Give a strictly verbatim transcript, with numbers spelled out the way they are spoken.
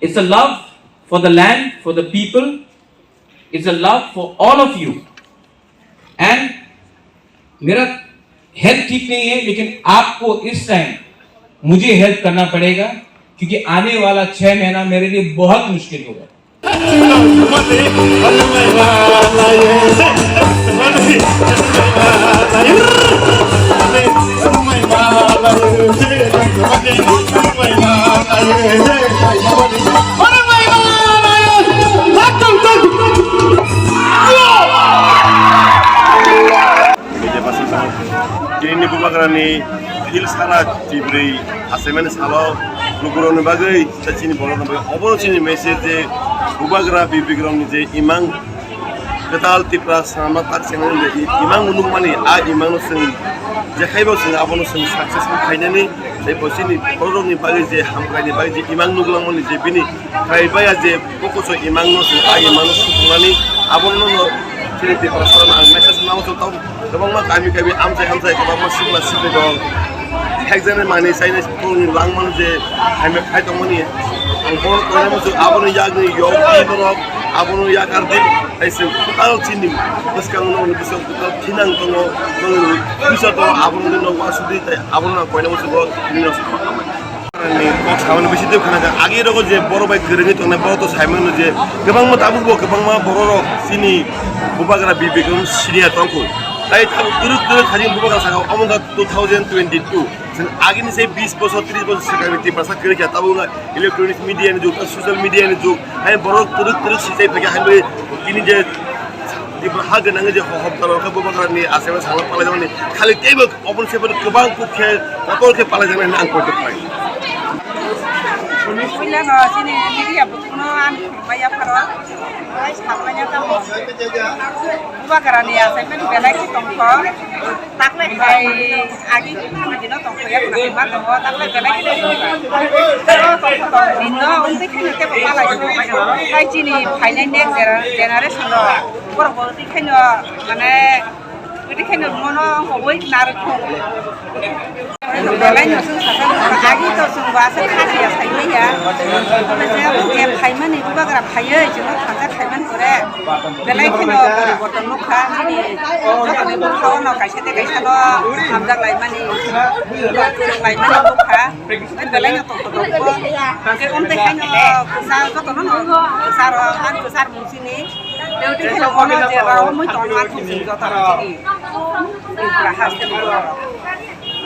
It's a love for the land, for the people. It's a love for all of you. And मेरा हेल्थ ठीक नहीं है, लेकिन आपको इस टाइम मुझे हेल्प करना पड़ेगा, क्योंकि आने वाला छह महीना मेरे लिए बहुत मुश्किल होगा। Media pasal tini ni bubagrani phil sana tibri asemani salo lukurokni bagwi tei chini borokni bagwi obono chini message je bubagra bibigrokni je imang kwtal Tipra swnamna tak chengmani je imang nukmani a imangno chwng jekhaibo chwng abono chwng successful khainani tei bo chini borokni bagwi je hamkraini bagwi je imang nuklangmani je bini khlai baya je Bukuso imangno se, a imangno sukungnani abono no chini Tiprasarano ang message nao chwng tamo. Kwbangma kami kami amchai amchai kwbangma sikla sikli dong. Hekjani manwi chaini sikungni langmano je hamya khai tongmani. Ang bono koina muchung abono yakni yok borok abono yakar di. Hai se kwtal chini bwskango nokni bwskango kwtal thinang tongo. Nokni puisa tongo abono no wasudi tai abono ang koina muchungo nino Ni kok samani bisi tei khana kha. Agi rogo je borok bai kwrwngwi tongnai, borok to sai mano je kwbangma tabuk bo kwbangma borok rok chini bubagra Bibikram senior tongkhu. Tai tabuk kwrwk kwrwk khaji bubagra saka omo wngkha two thousand twenty-two. Chwng agini se bis bosor, tris bosor swkangni Tiprasa kwrwi kha, tabuk wngkha electronic media ni jug, social media ni jug. Hai borok kwrwk kwrwk sijai phaikha, hai bai tini je Tipra ha gwnangwi je hohom taro khe bubagra ni asai sala palai jani khali teibo Oboni se kwbang kuk khe kotor khe palai jaknai hwnwi ang poito khlai. Puila no chini media bukhukno ani khulumbai yapharo. Ai saplaina tamo. Bubagrani achaimani belai khe tongkho. Taklai khai agi khe mano dino tongkho ya khna ma tongo. Taklai belai khe tongkho. Tei o tongkho tong dino wngtwi kheno tebo palai tongkho. Hai chini phainai next gera-, generation rok borok bo twi kheno mane Kwtwi khe nwng mono hobwi narwkthok. Belai no chwng sakha nukha, agi to chwng bo aswk kha phiya sai manya. Omo se omo je phaimani bubagra phaiwi chwngno thansa khaimani pore belai kheno poriborton nukha, chini jotoni bwkhao no kaisa tei kaisa no hamjak laimani, kwrwng laimani nukha. Belai no tongthok tongkho. Hwnkhe omo tei haino kwsa jotono no kwsa rok, ani kwsa rok chini. Tei tei kheno bono je rao mui tongma thum sing joto rok chini. Tripura haste ni borok rok.